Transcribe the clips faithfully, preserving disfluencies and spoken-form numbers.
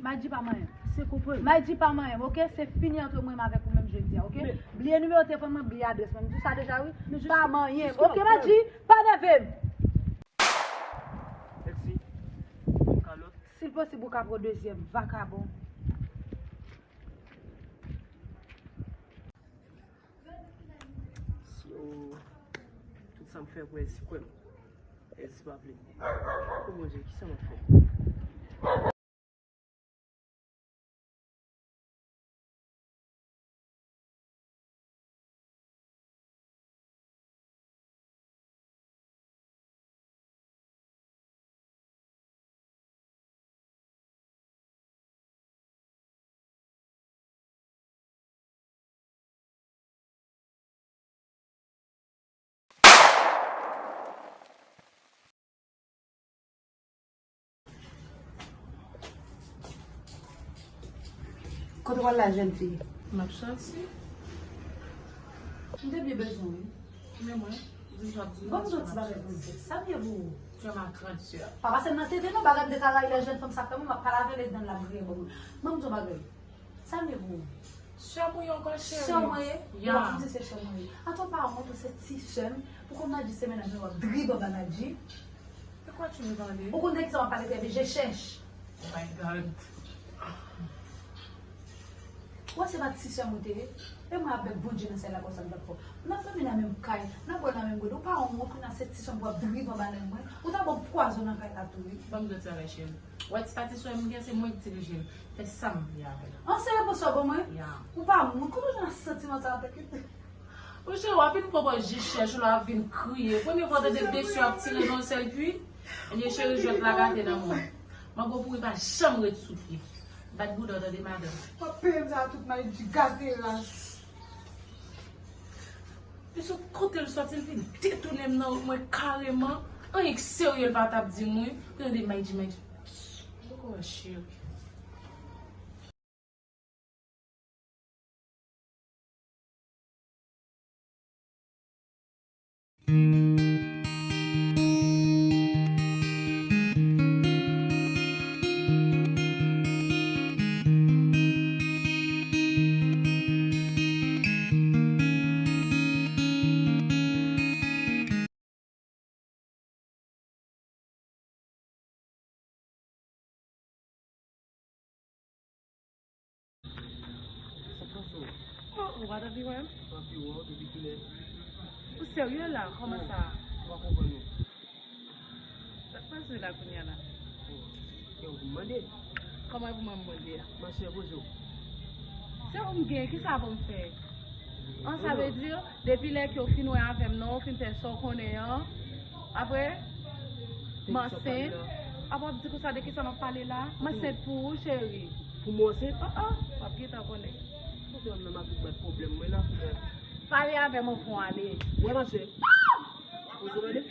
Madji pa manyen. Se konprann. Madji pa manyen, oke? Se fini ant mwen menm avèk ou menm jodi a, oke? Men bliye nimewo telefòn mwen, bliye adrès mwen. M di w sa deja, wi. Men pa manyen, oke, Madji? Pa nève m. Mèsi. Kalòt. Si l posib, ou ka pran dezyèm, vakabon. Si, o, tout sa m fè pou Elsie kwè m. Elsie pa vle. O Bondye, kisa m ap fè? Kote w al la, jèn fi? M ap sòti. M te byen bezwen w, wi. Men mwen, di m ap di. Ban m yon ti bagay pou m di. Sa m ye pou ou? Tu es ma grande sœur. Pa pase m nan tete non, bagay m te ka rayi lè jèn fanm sa fè mwen, m ap pale avè l e dan l ap griyen ban mwen. Ban m di yon bagay. Sa m ye pou ou? Sè m ou ye ankò, cheri? Sè mwen ye? Ya. Ou ap di se sè mwen ye. Atò, pa wont ou se ti sè m. Pou konn Madji se mennaj mwen, w ap drive anba Madji. De quoi tu me parles? Ou konn de kisa m ap pale, tèt je chèch. Oh my God. Wè, se pa ti sè m ou te ye? E mwen avèk Bondye nan syèl la, konsa m t ap fè w. N ap dòmi nan menm kay, n ap bwè nan menm gode. Ou pa wont, kounye a se ti sè m pou w ap drive anba nèg mwen. Ou ta ban m pwazon nan kay la tou, wi. Ban m di w ti bagay, cheri. Wè ti pati swen m gen, se mwen ki dirije l. Fè sa m vle avè l. An, se repons w ap ban mwen? Ya. Ou pa moun, kòman w jwenn santiman sa a, tèt? Monchè, w ap vin pran pòz je chèch ou la, w ap vin kriye. Premye fwa w tande de sè ap tire nan yon sèl pwi? Ebyen, cheri, jwèt la gate nan men w. Mango pouri pa janm ret sou pye. Bat bouda w, tande, madanm. W ap peye m sa tout, Madji gate ras. E sot kote l sòti, l vin detounen m nan wout mwen kareman. Anyen k serye l pa t ap di m, wi. Pou tande Madji, Madji. Poko wè cheri. Sa k pase w? Oh, ou pa t anvi wè m? M anvi wè w depi kilè? Ou serye la? Kòman sa? M pa konprann ou. Sa k pase la kounye a la? Oh, se ou pou m mande. Kòman e pou mwen m mande a? Machè, poze w. Se ou m gen, kisa pou m fè? An, sa vle di, depi lè ke w fin wè avè m nan, w fin fè sa w konnen an, apre, m ansent. Apre w ap di konsa, de kisa m ap pale la? M ansent pou ou, cheri. Pou mwen ansent? An, an, w ap gentan konnen. Poze w menm avèk bèl pwoblèm mwen la, kounye a. Pale avè m anvan w ale. Wè, machè. Poze w, ale.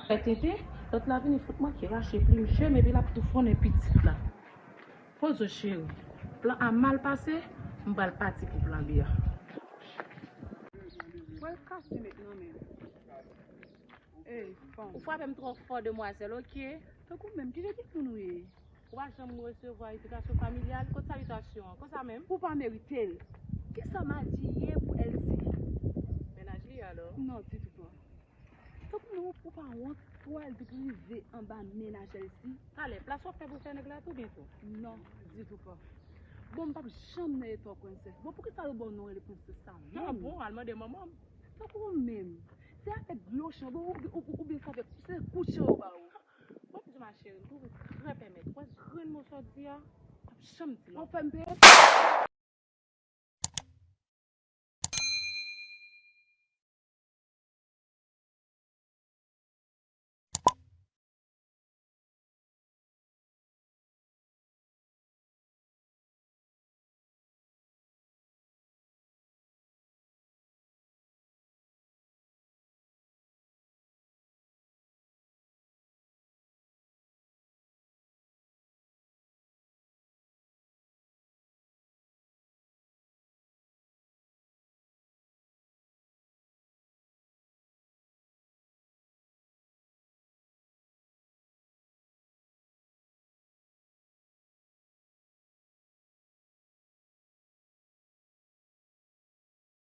Fè tenten, lòt la vini fout manke rache plim je m epi l ap toufonnen pitit la. Poze w, cheri. Plan A mal pase, m pral pati pou plan B a. Pral kase met nan men. Ey, fanm. Ou frape m twò fò, demwazèl, oke? Tankou menm, ki jan de moun ou ye? Ou pa janm resevwa edikasyon familyal? Kot salutasyon an? Konsa menm? Ou pa merite l. Kisa Madji ye pou Elsie? Mennaj li alò? Non, ditou pa. Tankou non, ou pa wont pou wè l drive anba mennaj Elsie? Talè, plas w ap fè pou fè nèg la tou byento? Non, ditou pa. Bon, m p ap janm nan eta w prensès. Bon, poukisa yo ba w non rele prensès sa menm? Non, bon, al mande manman m. Tankou ou menm. Se avèk dlo chan, bon, ou, ou, oubyen se avèk, se kout chan yo ba ou. Bon, m di ma cheri, m twouve w trè pèmèt. Wè grenn mo sa w di a, m p ap janm di l ankò. Ou fè m peye?